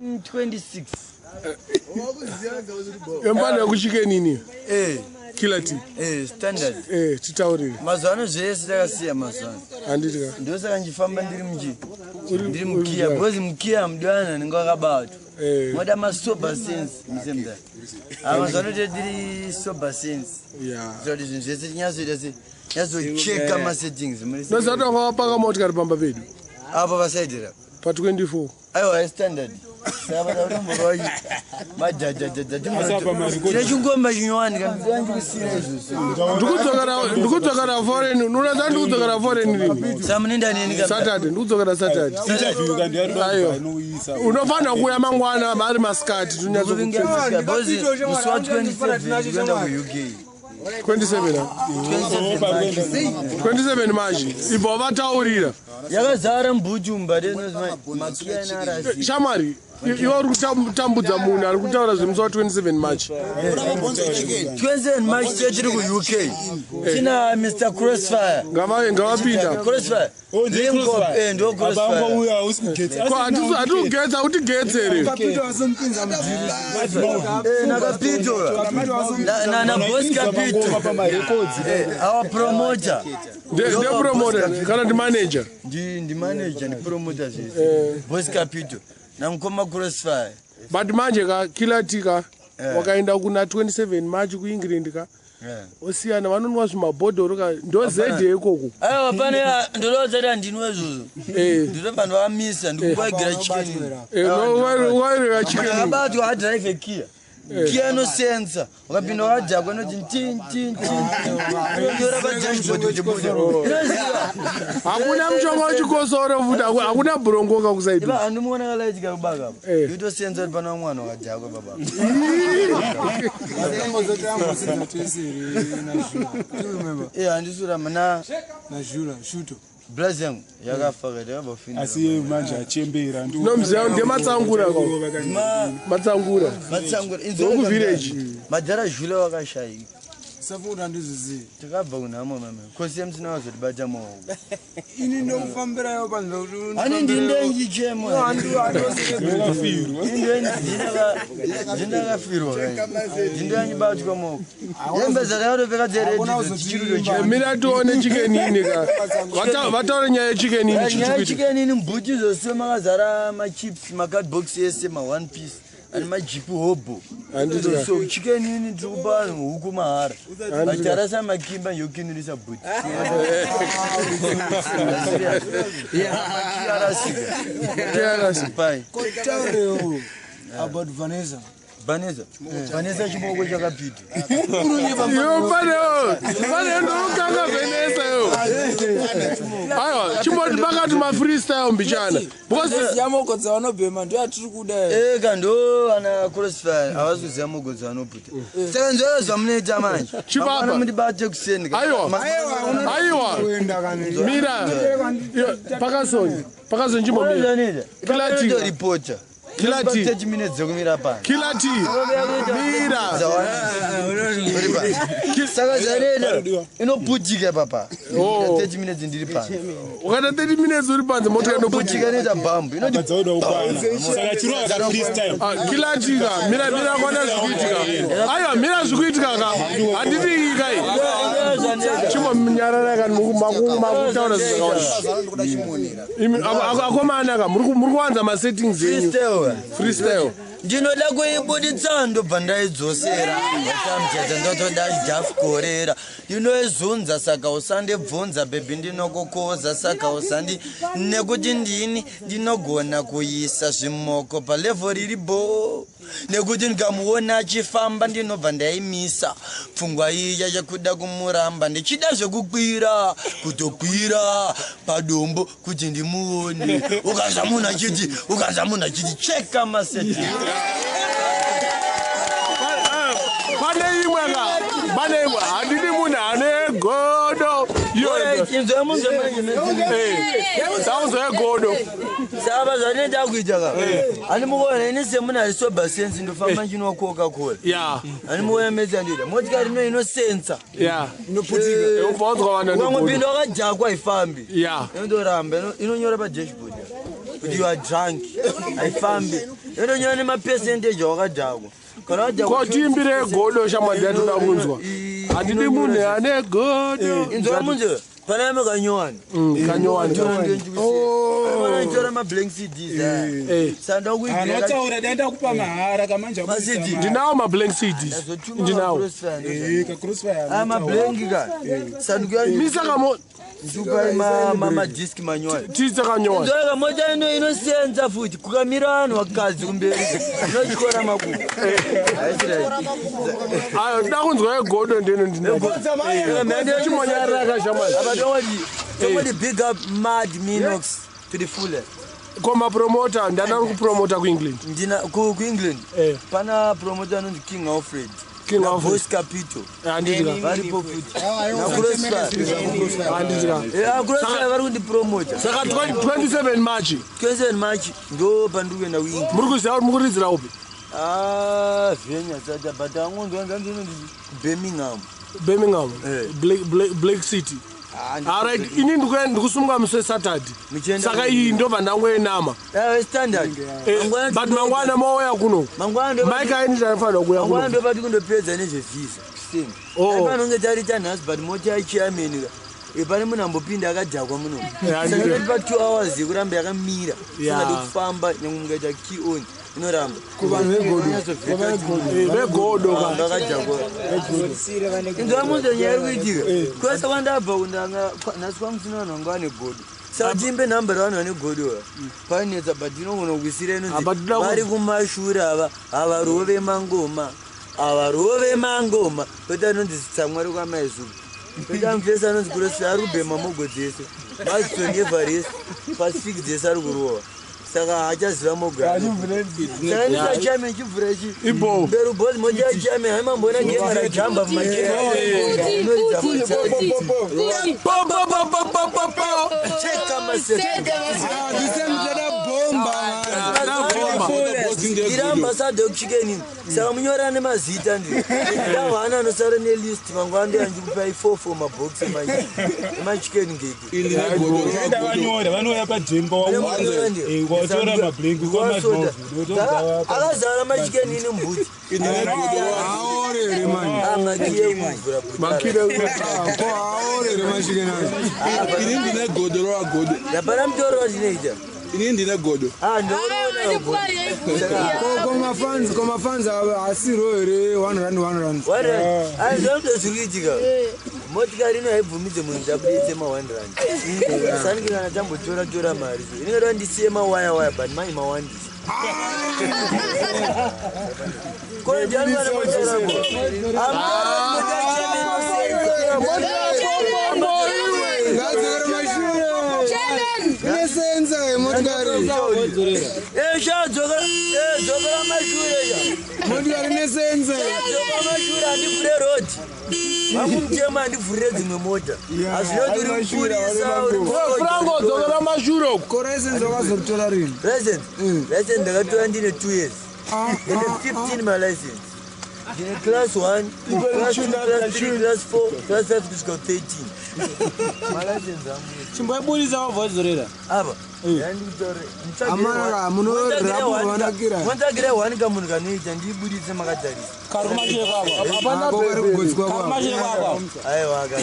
26. Yembana yekuChicken Inn. Eh. Killer T. Eh, standard. Eh, titaurire. Mazuva ano zvese takasiya mazuva ano. Handiti ka. Ndosaka ndichifamba ndiri muchi. Ndiri mukiya because mukiya mudwana ndinge wakabatwa. Eh. Moda masober sense musemda. Ah, mazuva ano tiri sober sense. Yeah. Zoti zvinhu zvese tinyatsoita se nyatsocheka masettings. Noziva kuti wakapaka motikari pamba pedu. Apo pasaidira. Pa 24. Aiwa, standard. Tine chingomba chinyowani kandikusira izvozvo. Ndikudzokera foreign. Unoziva ndikudzokera foreign rini? Samunoenda neni ka? Saturday, ndikudzokera Saturday. Aiwa. Unofanira kuuya mangwana ari masikati Kuvinga because musi wa 27 ndikuenda kuUK. 27 27 March. Ibva vataurira. Yakazara mbuchu mbare makiyanarasi. Shamwari, iwe uri kutambudza munhu ari kutaura zvemusi wa 27 March. 27 March tiri kuUK. Tina Mr Crossfire. Ngavapinda. Crossfire. Link up, ndo Crossfire. Ko hatikugetsa, utigetse here? Eh, nakapito. Na boss Kapito. Our promoter. Nde promoter kana ndi manager? Ndi manager, ndi promoter zvese. Boss Kapito. Namukoma Crossfire. But manje ka, Killer T ka, wakaenda kuna 27 March kuEngland ka, osiyana vanonwa zvimabhodhoro ka, ndo zedhe ikoko. Aiwa, pane ndinoda kuti handinwe izvozvo. Ndinoda vanhu vamisa ndikubaigira chicken. Waireva chicken. Akabatwa adrive Kia. Kia inosensa. Ukapinda wakadhakwa inoti ntin tin tin. Inonyora padashboard kuti buda. Inoziva. Hakuna mushonga wechikosoro futi, hakuna bhurongoka kusaidi. Iba handimuona kalaiti kakubaka apa. Yotosensa kuti pana mwana wakadhakwa baba. Eh, handisuramba na Najura shuto. Blazi yangu yakafa kaita yakabva. Asi iye manje achembera. Nomuziva ndematsangura ka, matsangura. Matsangura. Ndokuvillage. Madhara Jule wakashayika. Safuta handizizivi. Takabva kunhamo mama kosi yemusina wazotibata maoko. Ini ndokufambirayo panze. Ani ndindenjichemo. Ndindakafirwa, ndindanyibatwa maoko, hembe dzandakatopfeka dzeredhi dzichirudo. Mira tione Chicken Inn ka. Vataure nyaya yeChicken Inn. Nyaya chichikuita. Chicken Inn, mbuti zvose makazara machips, macardbox ese, ma-one piece ane majipi hobho. Handiti ka. So Chicken Inn tiri kupa vanhu huku mahara, vacharasa makimba yokinurisa bhuti. Kiarasika. Pai. Taurewo about Vanessa. Vanessa, Vanessa chimoko chakapita. Iwe pane ndokanga Vanessa yo. Aiwa, chimboti pakati mafreestyle mbichana because Yamoko dzavanobhema ndo yatiri kuda. Eka ndo ana Crossfire havasi kuziva mogodzi vanoputa, saka nzvaa zvamunoita manje. Chibaba. Mangwana mundibate kuseni. Aiwa, aiwa, mira. Iyo, pakasoni pakasoni, chimbomira. Killer T. Ripota. Killer T. 30 minutes dzekumira pano. Killer T, mira. Saka zvareda inoputika papa. Oh. 30 minutes ndiri pano. Ukaita 30 minutes uri panze, motika inoputika. Putika, inoita bhambu, inoti Dzauda kukwana, saka chiro aka freestyle. Ah, Killer T ka, mira, mira kwana zvikuitika. Aiwa, mira zvikuitika ka, handiti ikai chimbonyarara kani, makutaura zvakawanda. Imi, akomana ka, muri kuwanza masettings enyu. Freestyle. Freestyle. Ndinoda kuibuditsa, ndobva ndaidzosera amuchacha, ndotoda dhafkorera, ndinoizunza saka usandibvunza baby, ndinokukoza saka usandi nekuti ndini ndinogona kuisa zvimoko palevel riri bo, nekuti ndikamuona achifamba ndinobva ndaimisa pfungwa iya yekuda kumuramba, ndichida zvekukwira kutokwira padombo kuti ndimuone. Ukanza munhu achiti cheka maseti. Pane imwe ka, pane imwe, handidi munhu ane godo. Sauzo yegodo. Saka zvandinoita kuita ka, handimuona ini semunhu ari sober sense, ndofamba nchinwa Coca Cola. Handimuona mesi andoita motikari ino inosensa. Inoputika, ubva wanzwa vanhu ane godo. Ukangopinda wakadhakwa haifambi. Inondoramba, inonyora padashboard. Kuti you are drunk. Haifambi. Inonyora nemapercentage awakadhakwa. Kana wadhakwa Ko tiimbire godo shamwari yatoda kunzwa. Handidi munhu ane godo. Inzwa munzwe. Pana kanyowani. Kanyowani. Vanotora mablank CDs aya. Sanda kuibvira Anotaura daenda kupa mahara kamanje. Ma-CD. Ndinawo mablank CDs. Ndinawo. Mablank ka. Sanduku yangu Misa kamo ndupai madiski manyowani. titse kanyowani. Ndoka mota ino inosenza futi kukamira vanhu vakadzi kumberi inotyora makumbo. Haisi right. Ayo ndoda kunzwa yegodo ndino ndinawo. Chimonyarira kashamwari. Apa tongoti big up Mad Minox to the fullest. Ko mapromota ndana kupromota kuEngland. Ndina kuEngland pana promoter anonzi King Alfred. King Na Alfred. Boss Capito. Handiti ka. Varipo futi. Na Crossfire. Handiti ka. Crossfire vari kundipromota. Saka 27 March 27 March ndo pandiri kuenda kuEngland. muri kuziva kuti muri kuridzira upi? Ah, Venya sata but angonzwa nzanzi inonzi Birmingham. Birmingham. Black City. Alright, ini ndikusumuka musi weSaturday. Muchienda Saka iyi ndobva ndangoenama. Standard. But mangwana mauya kuno. Mangwana ndo Mike aini tanofanira kuuya mangwana kuno. ndo pati kundopedza nezvevhisa. Same. Oh. Panonge tarita nhasi but mota yachairman ka. Pane munhu ambopinda akadhakwa muno. Yeah, Saka ndiro. pa 2 hours yekuramba yakamira. Yeah. Singade kufamba nyangwe mungaita key on inoramba. Kuvanhu vegodo. Vegodo ka. Vakadhakwa. Inzwa munzo nyaya iri kuitika. Kwese kwandabva kundanga nhasi kwamusina vanhu vanga vane godo. Saka tiimbe nhamba revanhu vane godo ava. Panetsa but inogona kuisira inonzi Apa toda ku- vari kumashure ava havarove mangoma. Havarove mangoma. Kwete anonzi tsamwa rekwamaizuku. Kwete amufesi anonzi kurosi ari kubhema mogo dzese. Mazitoni Everest Pacific dzese ari kurova. Saka haachaziva mogo. Saka ndisachame chivhura ichi. Ibo. Mberi boss moti yachame haimambona genga rajamba mumachena. Inoridza machana. Po po po po po po po. Cheka masete. Bomba. Ndiri ambassador yekuchicken. Saka munyora nemazita ndi. Ndahwana anosara nelist mangwana ndoyanjikupai 4 mabhokisi emachicken ngeke. Enda vanyora vanouya pajemba watora mablank Akazara machicken ine mbuti. Aorere manje. Amakiye kuvhura bhuti. Makire. Ko aorere mashikeni acho. Ini ndine godo rowagodo. Hapana mutoro watinoita. Ini ndine godo. Ah, ndounoona godo. Ko mafans, ko mafans asiro here 1 rand 1 rand. One rand. Aizvonzo zviri kuitika. Motikari ino haibvumidze munhu kuti abuditse ma 1 rand. Sanike kana tambotora tora mari. Inenge toda ndisiye mawaya waya but mai mawandisa. Ko ndiani vana motora ko? Ngadzokere mashure. Ine sensa yemotikari. Eh, sha dzokera, eh dzokera mashure sha. Motikari ine sensa. Dzoka mashure handivhure road. Vangu mutemo handivhurire dzimwe mota. Hazvinoti uri mupurisa uri Frango dzokera mashure uko. Ko license wakazotora rini? License. License ndakatora ndine 2 years. Ndine 15 ma license. Ndine class 1, class 2, class 3, class 4, class 5 kusvika 13. Ma license angu ese. Chimboibudisa wabva wadzorera. Apa. Amana, munorapu vanakira. Montsvagire one kamunhu kanoita ndiibuditse makatarisa. Kari kumashure kwako. Hapana Ko kari bhebhi. kugotswa Kari kwako. kumashure kwako. Aiwa kaka.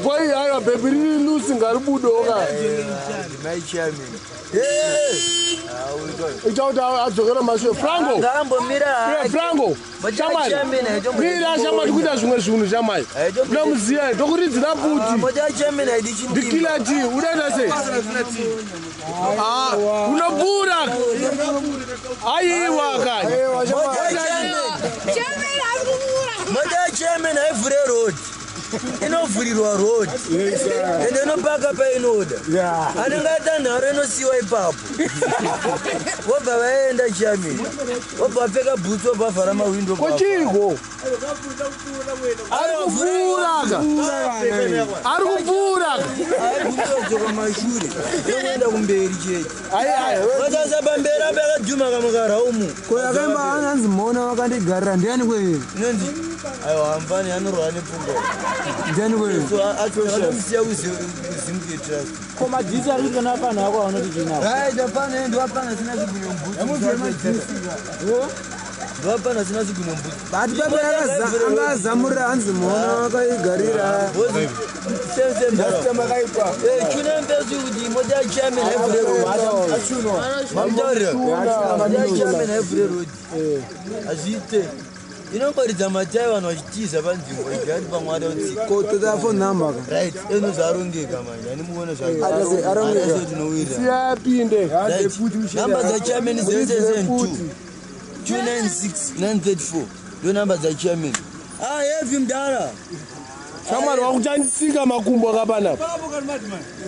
Koi aiwa bhebhi riri loose ngaribudoka. Ndimai chairman. Eh! Ah, uito. Ita kuti adzokere mashure. Frango. Ngaambomira Iwe Frango. Shamwari. Mira shamwari kuita zvimwe zvinhu shamwari. Unomuziya ndokuridzira pfuti. Mota chairman haidi chinhu. Ndikila G, unoita sei? Ah, unopfuura. Aiwa kani. Mota chairman haivhure road. Inovhurirwa road. Ende inopaka painoda. Anenge aita nharo inosiyiwa ipapo. Vobva vaenda chairman. Vobva vapfeka bhutsu vobva vavhara mawindo. Kochiko. Ari kupfuura ka. Ari kupfuura ka. Haibvumidzoka mashure. Inoenda kumberi chete. Ai ai. Vatasa pamberi apa yakadhuma kamwe karaumu. Ko yakaimba ananzi mona vakandigarira ndiani kweye? Inonzi Aiwa, mfana anorwara nepfungwa. Ndiani kweyo? So akamusiya kuZimke Trust. Ko madhisi ari kuitwa navanhu vako vanoti chinawo. Right, hapana, ndo hapana sina zvigunwe mbuti. Ndo hapana sina zvigunwe mbuti. But baba angazamurira hanzi muona wakaigarira. Chune mbesu kuti mota chairman haivhure road. Mamutaurira. Mota chairman haivhure road. Hazviite. Inongoridza matai vanhu vachitiza panzvimbo igari pamwe adakutsika. Ko toda phone number ka. Right, eno zvarongeka manje, handimuona Arase- arongeka. zvaarese tinowirira. Siyapinde. Right. Namba dzachairman 772 296 934 ndo namba dzachairman. Ah, heavy mdara. Shamwari wakuchanditsika makumbo kapanapa.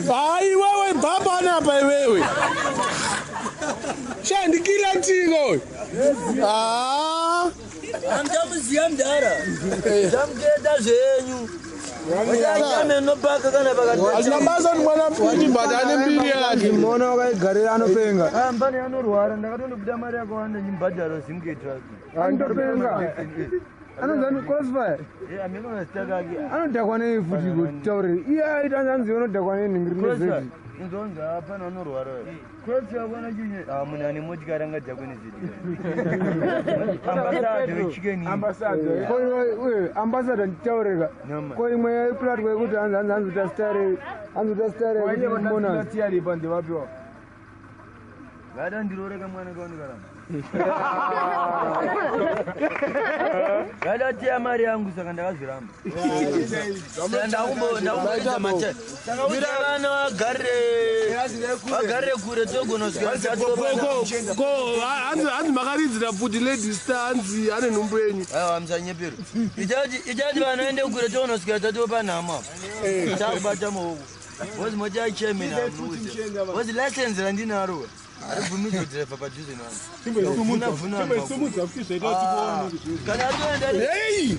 Hayi iwewe bva panapa iwewe. Shandikila tiko. Ah. Hamuchamuziya mdara. Chamuketa zvenyu. Chairman nopaka kana pakati. Hazvina basa kuti mwana mudiki but ane mbiri yake. Muona wakaigarira anopenga. Ah, mbani anorwara ndakatondobuda mari yakawanda ndimbhadhara Zimke Trust. Anopenga. Anonzi crossfire. Eh, ameno zita kake. Anodhakwa nei futi kutaurira. Iye aita hanzi anodhakwa nei nhingiri nezeti. Inzonzi hapana anorwara. Crossfire kwana chinyi. Ah, munhu ane motikari angadhakwe nezeti. Ambassador wechicken. Ko iwe ambassador nditaurira. Nyama. Ko imwe yaiplatwa yekuti hanzi hanzi hanzi utasitare hanzi utasitare yekuti mbona. Vada ndiroreka mwana kaonekana. Vada teya mari yangu saka ndakazviramba. Saka ndakumboita machai. Saka kuti vana vagarire kure togona kusvika Ko ko hanzi makaridzira futi lady star hanzi ane nhumbu yenyu. Aiwa musanyepero. Ichati vana vaende kure togona kusvika tatopa nhamo apa. Takubata maoko. Wozi moti achairman hamuuze. Wozi license randinaro. Haribvumidzwe kudhiraivha padhuze nevanhu. Vhuna vhuna. Simudza futi zvaita kuti Kana atoenda Hey!